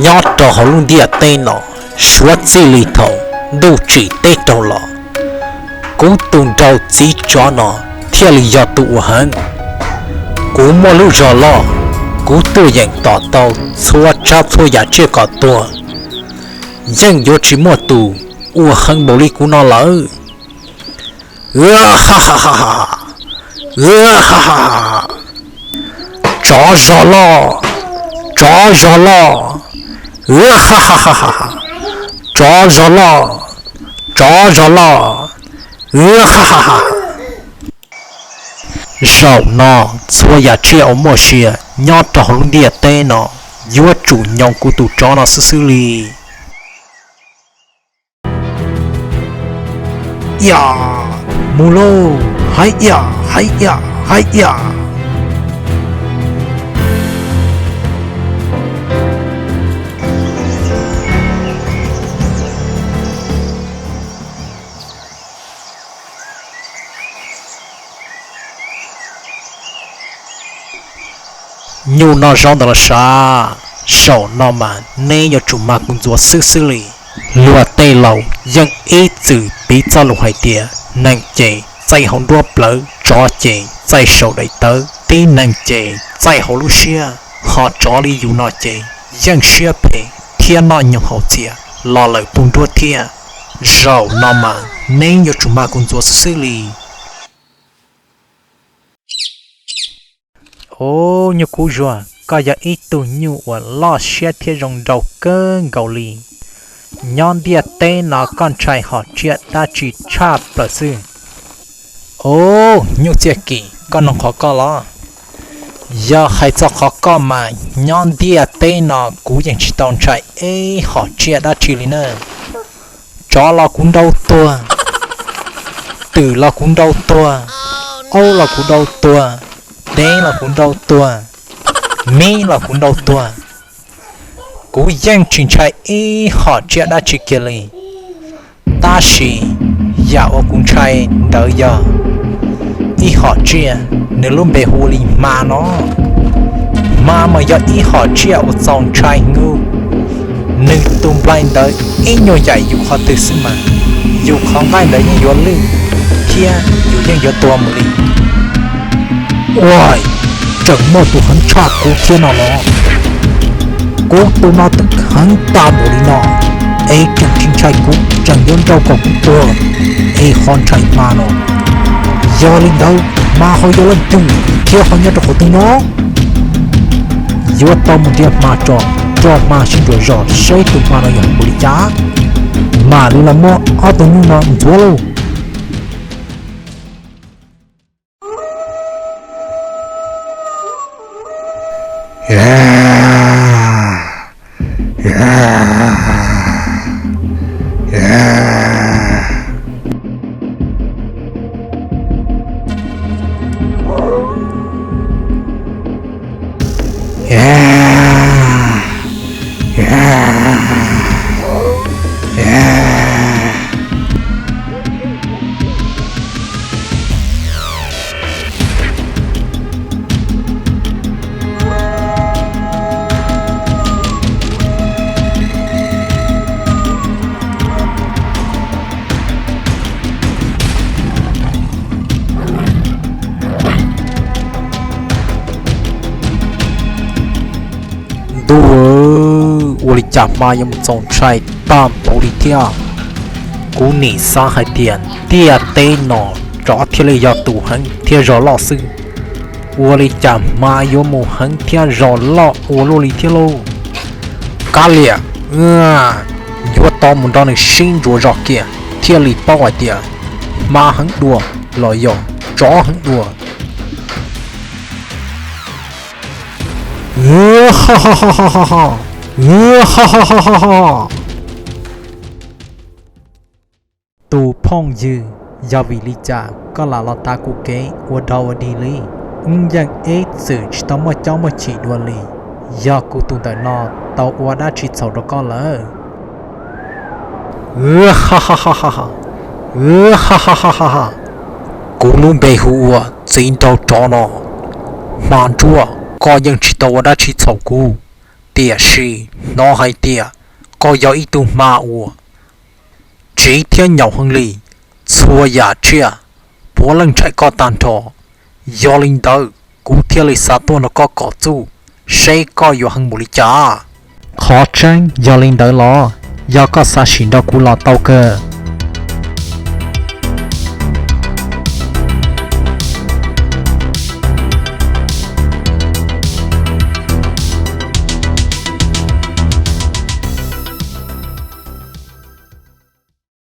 Nyob rau hauv lub ntiaj teb no, suav txij li thaum ntuj tsim teb raug los, kuv tus nraug txiv tsov no thiaj li yog tus uas heev. Kuv muaj lub zog loj, kuv tuaj yeem tom tau txhua tsav txhua yam tsiaj kom tuag, yeej yuav tsis muaj tus ua heev npaum li kuv no lawm. Tsov zog loj, tsov zog loj, tsov zog loj, tsov zog loj. Zaum no txhua yam tsiaj uas muaj sia nyob rau hauv lub ntiaj teb no yuav tsum nyoos kuv tus tsov no xwb xwb li. Iam, mus lauj, haiv iam, haiv iam, haiv iam. Nyuj noj zaub ntawd los sav, zaum no mas neb yuav tsum mag kuv ntxuav xwb xwb li. Luag tej laus yeej ib txwm piv txoj lus hais tias neeg ces txaij hauv nruab plawv, tsov ces txaij saum daim tawv, tib neeg ces txaij hauv lub siab, ho tsov li yus no ces yeej siab phem thiab noj nyoos haus txias los lawm puag nruab thiab. Zaum no mas neb yuav tsum mag kuv ntxuav xwb xwb li. Ub, nyuj kub zuag, koj yog ib tug nyuj uas loj siab thiab zoo nraug kawg nkaus li. Nyob ntiaj teb no koj ntshai hom tsiaj dab tsi tshaj plaws xwb? Ub, nyuj txiaj kim, koj nug qhov koj los? Yog hais txog qhov koj mas nyob ntiaj teb no kuv yeej tsis tau ntshai ib hom tsiaj dab tsi li na. Tsov los kuv nrau tuag, twm los kuv nrau tuag, aub los kuv nrau tuag, deb los kuv nrau tuag, mib los kuv nrau tuag. Kuv yeej tsis ntshai ib hom tsiaj dab tsi kiag li. Tab sis yam uas kuv ntshai ntawd yog ib hom tsiaj, nws lub npe hu ua li hma no. Hma mas yog ib hom tsiaj uas txaus ntshai heev. Nws tus nplaig ntawd ib nyuag yaim yus qhov twg xwb mas yus qhov nqaij ntawd yeej yuav lwj thiab yus yeej yuav tuag mus li. Ua, tseem muaj tus heev tshaj kuv thiab no los? Kuv tus no twb heev tag npaum li no, es tseem tsis ntshai kuv tseem yuav nrau kom kuv tuag, es ho ntshai hma no. Yog li ntawd hma ho yog leej twg thiab ho nyob rau qhov twg no? Yuav tau mus nrhiav hma tso, coj hma sib ntsuas zog seb tus hma no yog npaum li cas, mam li los muab ob tug nyuj no ntxuav lauj. Ntuj, ua li cas hma yuav mus txaus ntshai tag npaum li thiab? Kuv nim xav hais tias ntiaj teb no tsov thiaj li yog tus heev thiab zog loj xwb, ua li cas hma yuav mus heev thiab zog loj ua luaj li thiab lauj? Kav liam, yuav tau mus nrog nws sib ntsuas zog kiag thiaj li paub hais tias hma heev dua los yog tsov heev dua. Tus phooj ywg, yog vim li cas koj lam los tav kuv kev ua dog ua dig li? Wb yeej ib txwm tsis tau muaj caub muaj chim dua li, yog kuv tus ntawm no tau ua dab tsi txhaum rau koj lawm? Kuv lub npe hu ua Txiv Nraug Tsov no. Hma Ntsuab, koj yeej tsis tau ua dab tsi txhaum kuv. Tiam sis hnov hais tias koj yog ib tug hma uas tsiv thiab nyaum heev li, txhua yam tsiaj puav leej ntshai koj tag nrho. Yog li ntawd kuv thiaj li xav tuaj nrog koj kom txuj seb koj yuav heev npaum li cas. Qhov tseeb yog li ntawd los? Yog koj xav sim nrog kuv los tau kawg.